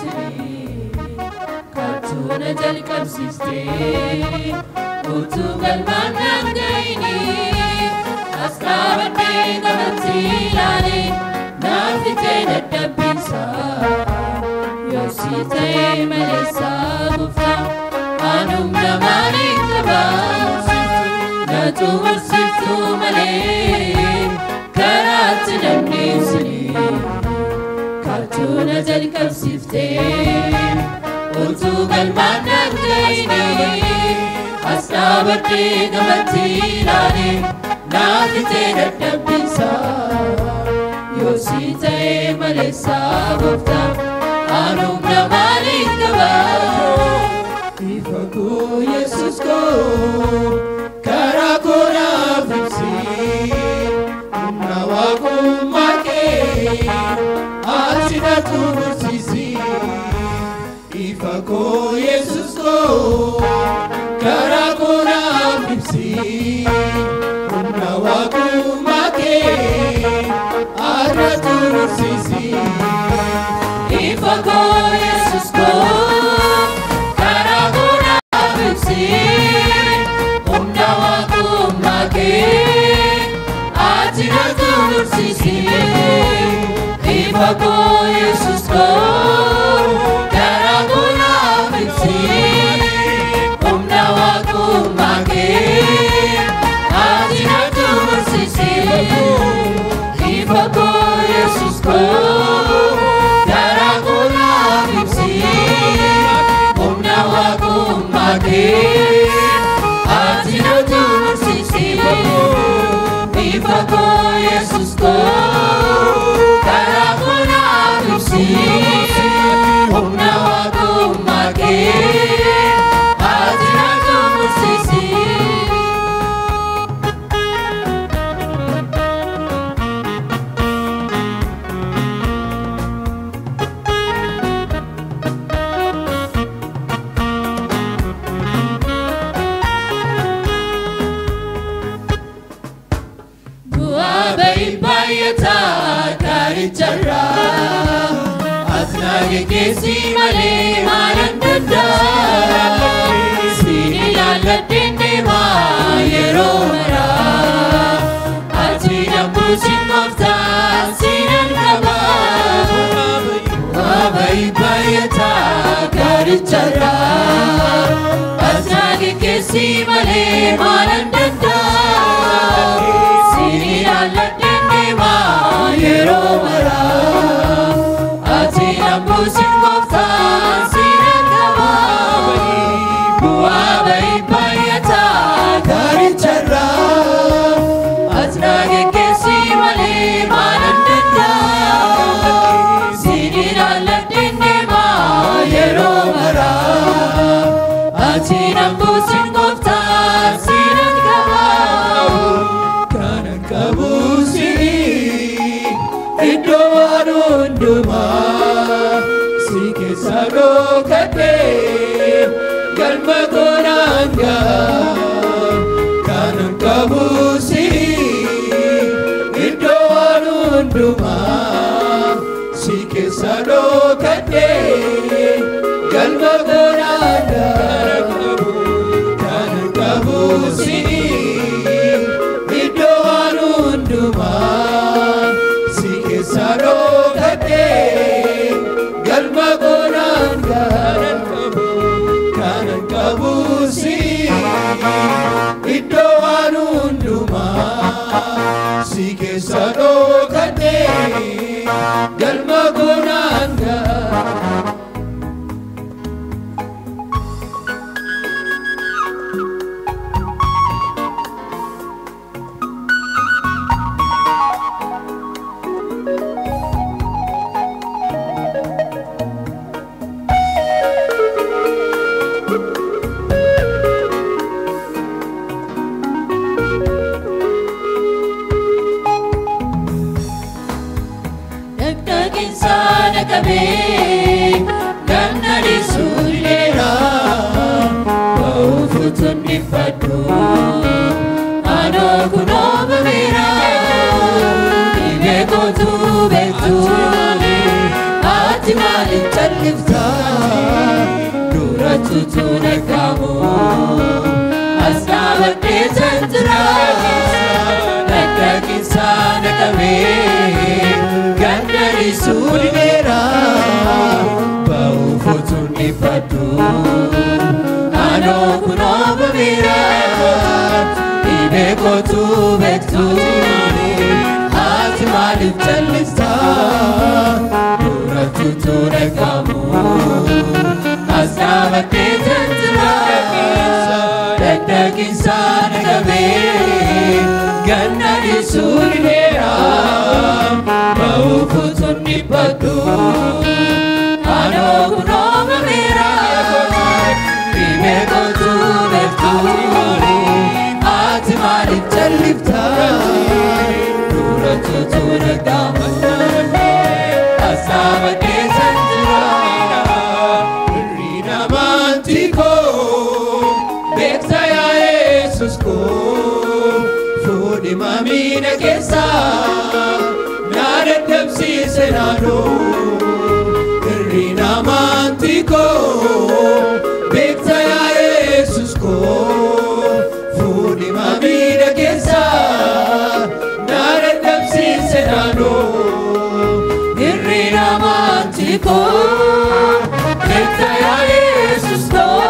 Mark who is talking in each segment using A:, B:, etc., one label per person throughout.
A: buusini kaatuna jalqabsiiste utuu galmaan naan ga'ini as dhaabadhee gamatti ilaale naaf fixee dadhabbiinsa yoo si ta'e maleessa gooftaa anumna maaliin qaba na xumursiftuu malee karaatti namni ibsini kaatuna jalqabsiifte utuu galmaan naan ga'ini as dhaabadhee gamatti ilaale naaf fixee dadhabbiinsa yoo si ta'e maleessa gooftaa anumna maaliin qaba.
B: Ifa koo Yesuus koo karaa koo naaf ibsi humna waaqummaa kee ati na xumursiisi. Ifa koo Yesuus koo karaa koo naaf ibsi humna waaqummaa kee ati na xumursiisi.
A: Ifa koo Yesuus koo karaa koo naaf ibsi humna waaqummaa kee ati na xumursiisi. Ifa koo Yesuus koo karaa koo naaf ibsi humna waaqummaa kee ati na xumursiisi. Ifa koo Yesuus koo karaa koo naaf ibsi humna waaqummaa kee ati na xumursiisi. Ifa koo Yesuus koo karaa koo naaf ibsi humna waaqummaa kee ati na xumursiisi. Bu'aa ba'ii baay'ataa gaaricharraa as na geggeessi malee maalan danda'a siin ilaalladheen deemaa yeroo maraa ati na buusin gooftaa siinan qaba. Bu'aa ba'ii baay'ataa gaaricharraa as na geggeessi malee maalan danda'a siin ilaalladheen deemaa yeroo maraa ati na buusin gooftaa siinan qaba. Bu'aa ba'ii baay'ataa gaaricharraa as na geggeessi malee maalan danda'a siin ilaalladheen deemaa yeroo maraa ati na buusin gooftaa siinan qaba.
B: Kanan qabu si'i iddoo waan hundumaa si keessa dhokadhee galma koo naan ga'a. Kanan qabu si'i iddoo waan hundumaa si keessa dhokadhee galma koo naan ga'a. Kanan qabu si'i iddoo waan hundumaa si keessa dhokadhee galma koo naan ga'a. Kanan qabu si'i callifta? Dura tutu nagamu as dhaabadhee tan jira Daddaqiinsa na qabee ganda dhiisuu dideera ba'uuf utuun dhiphadhu anoo kunoo bameera dhibee kootu beektu ati maaliif callifta? Dura tutu nagamu as dhaabadhee tan jira Daddaqiinsa na qabee ganda dhiisuu dideera ba'uuf utuun dhiphadhu anoo kunoo bameera dhibee kootu beektu ati maaliif callifta? Dura tutu nagamu as dhaabadhee tan jira Hirrina amantii koo beekta yaa Yesuus koo fuudhi mamina keessa na dadhabsiise naannoo Hirrina amantii koo beekta yaa Yesuus koo fuudhi mamina keessa na dadhabsiise naannoo
A: Hirrina amantii koo beekta yaa Yesuus koo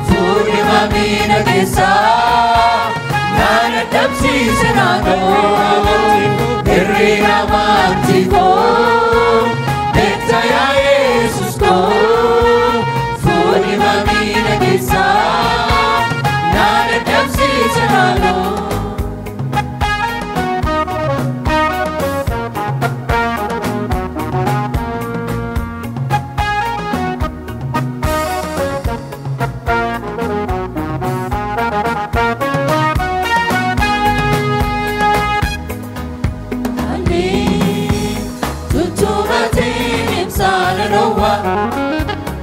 A: fuudhi mamina keessa na dadhabsiise naannoo Hirrina amantii koo beekta yaa Yesuus koo fuudhi mamina keessa na dadhabsiise naannoo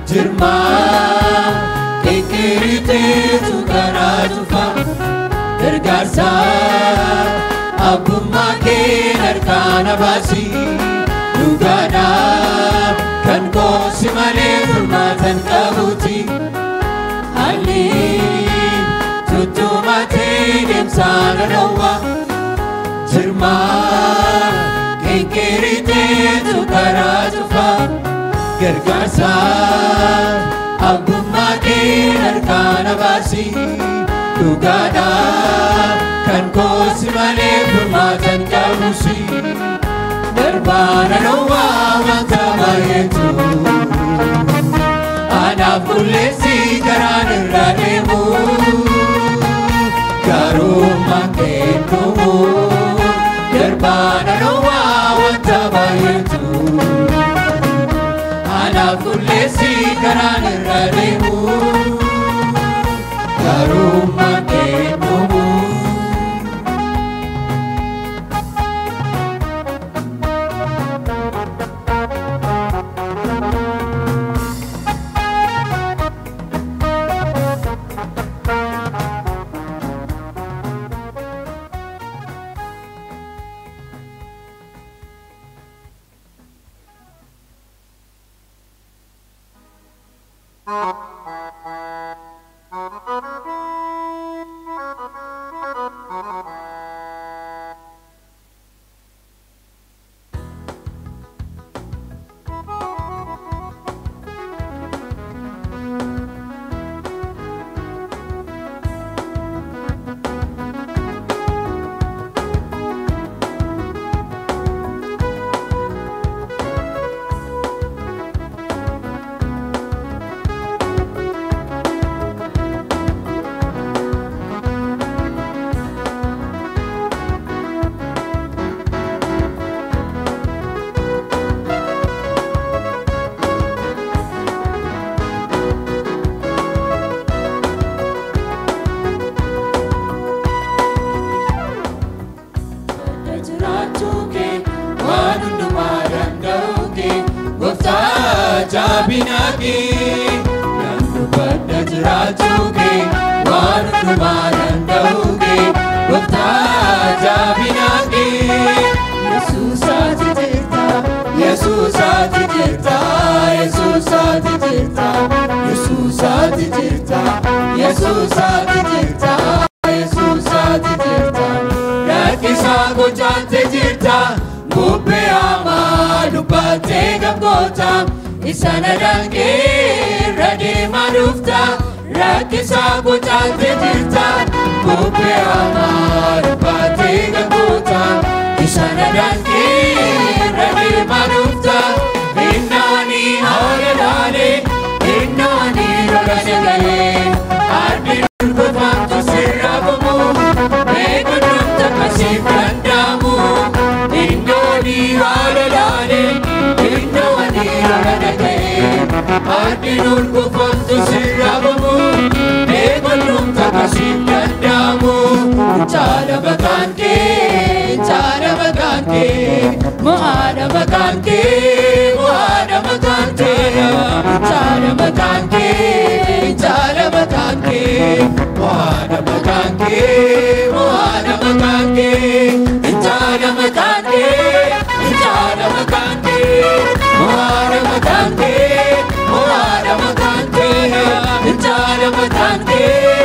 B: Jirma qinqiriteetu karaa cufa gargaarsa abbummaa kee harkaa na baasi dhugaadha kan koosi malee furmaatan qabuuti
A: Haalli
B: tuttuumatee deemsaa na dhowwa jirma qinqiriteetu karaa cufa gargaarsa abbummaa kee harkaa na baasi dhugaadha kan koosi malee furmaatan qabuusi darbaa na dhowwaa wanta baay'eetu anaaf qulleessi karaan irra deemu garummaan kennumu darbaa na dhowwaa wanta baay'eetu anaaf qulleessi karaan irra deemu garummaan kennumu. Jabina kee nan dubbadha jiraachuu kee waan hundumaa danda'uu kee gooftaa jabina kee Yesuus ati jirta Yesuus ati jirta
A: Yesuus ati jirta, Yesuus ati jirta. Rakkisaa gochaalte jirta, bubbee hamaa dubbattee gamgoota. Isaan danqee irra deemaa dhufta, rakkisaa gochaalte jirta, bubbee hamaa dubbattee gamgoota. Isaan danqee irra deemaa dhufta, innaani haala laalee, innaani lola sagalee. Ardi dhulfatamtu sirraa bamu, beekamtu akkasiif danda'amu. Innaani haala laalee, innaani lola dhaga'ee. Ardi dhulfamtu sirraa bamu, beekamtu akkasiif danda'amu. Chaala maqaan kee, chaala maqaan kee, mo'aadha maqaan kee, mo'aadha maqaan kee. Chaala maqaan kee, chaala maqaan kee, mo'aadha maqaan kee, mo'aadha maqaan kee. Chaala maqaan kee, chaala maqaan kee, mo'aadha maqaan kee, mo'aadha maqaan kee. Chaala maqaan kee,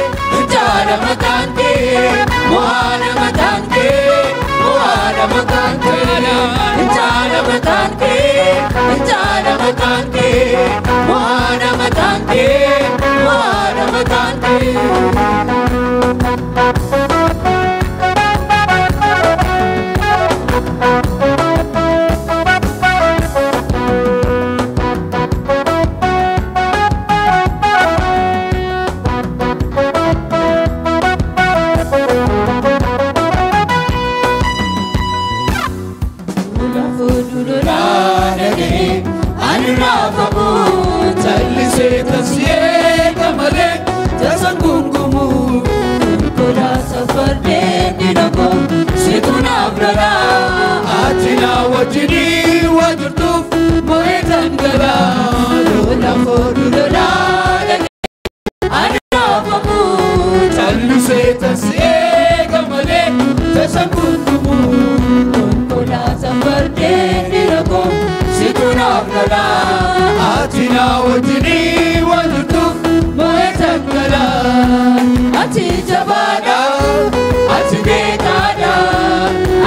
A: chaala maqaan kee, mo'aadha maqaan kee, mo'aadha maqaan kee. Chaala maqaan kee, chaala maqaan kee, mo'aadha maqaan kee, mo'aadha maqaan kee.
B: Ani raafamu callisee tasiyee gamalee tasan gungumu.
A: Konkolaataa fardeen dina koo situ naaf lolaa.
B: Ati na wajjinii waa jirtuuf mo'ee dhangalaa.
A: Lola foodhu lolaa dhagee ani raafamu.
B: Callisee tasiyee gamalee tasan gungumu.
A: Konkolaataa fardeen dina koo situ naaf lolaa.
B: Ati na wajjinii waa jirtuuf mo'ee dhangalaa.
A: Ati jabaadha, ati beekaadha,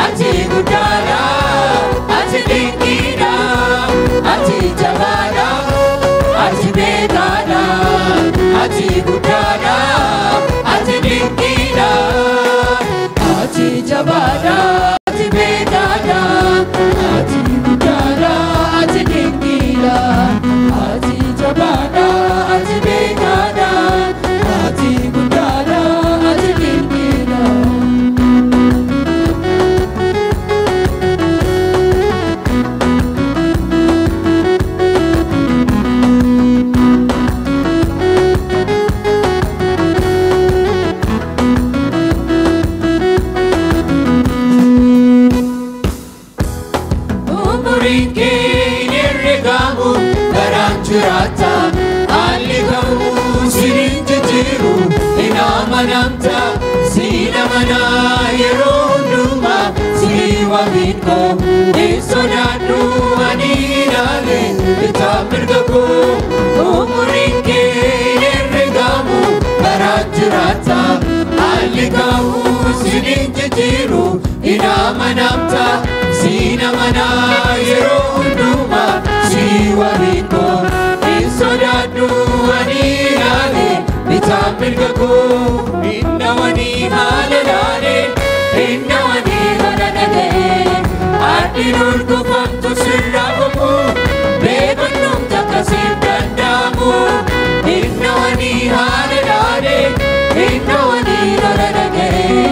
A: ati guddaadha, ati dinqiidha. Ati jabaadha, ati beekaadha, ati guddaadha, ati dinqiidha. Ati jabaadha, ati beekaadha, ati guddaadha, ati dinqiidha. Ati jabaadha, ati beekaadha, ati guddaadha, ati dinqiidha.
B: Umuriin kee hin herregamu baraan jiraata. Haalli kamuu sin hin jijjiiru hin amanamta. Siin amanaa yeroo hundumaa sii wabiin koo. Hin sodaadhu ani ilaale bitaa mirga koo. Umuriin kee hin herregamu baraan jiraata. Haalli kamuu sin hin jijjiiru hin amanamta. Siin amanaa yeroo hundumaa sii wabiin koo. Hin sodaadhu ani ilaale bitaa mirga koo. Innawanii haala laalee, innawanii lola dhaga'ee. Ardi dhulkufamtu sirraa bamu, beekamtuun akkasiif danda'amu. Innawanii haala laalee, innawanii lola dhaga'ee.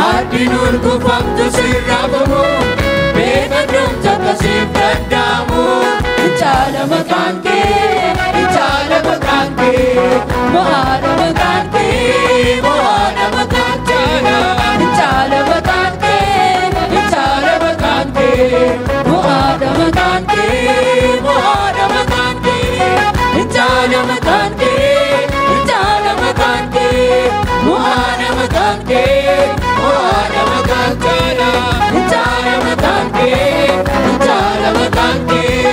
B: Ardi dhulkufamtu sirraa bamu, beekamtuun akkasiif danda'amu.
A: Chaala maqaan kee,
B: Chaala maqaan kee,
A: mo'aadha maqaan kee,
B: mo'aadha maqaan kee.
A: Chaala maqaan kee,
B: Chaala maqaan kee,
A: mo'aadha maqaan kee,
B: mo'aadha maqaan kee. Chaala maqaan kee,
A: chaala maqaan kee,
B: mo'aadha maqaan kee, mo'aadha maqaan kee. Chaala maqaan kee, chaala maqaan kee,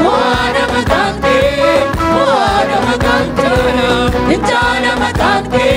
B: mo'aadha maqaan kee, mo'aadha maqaan kee. Chaala maqaan kee,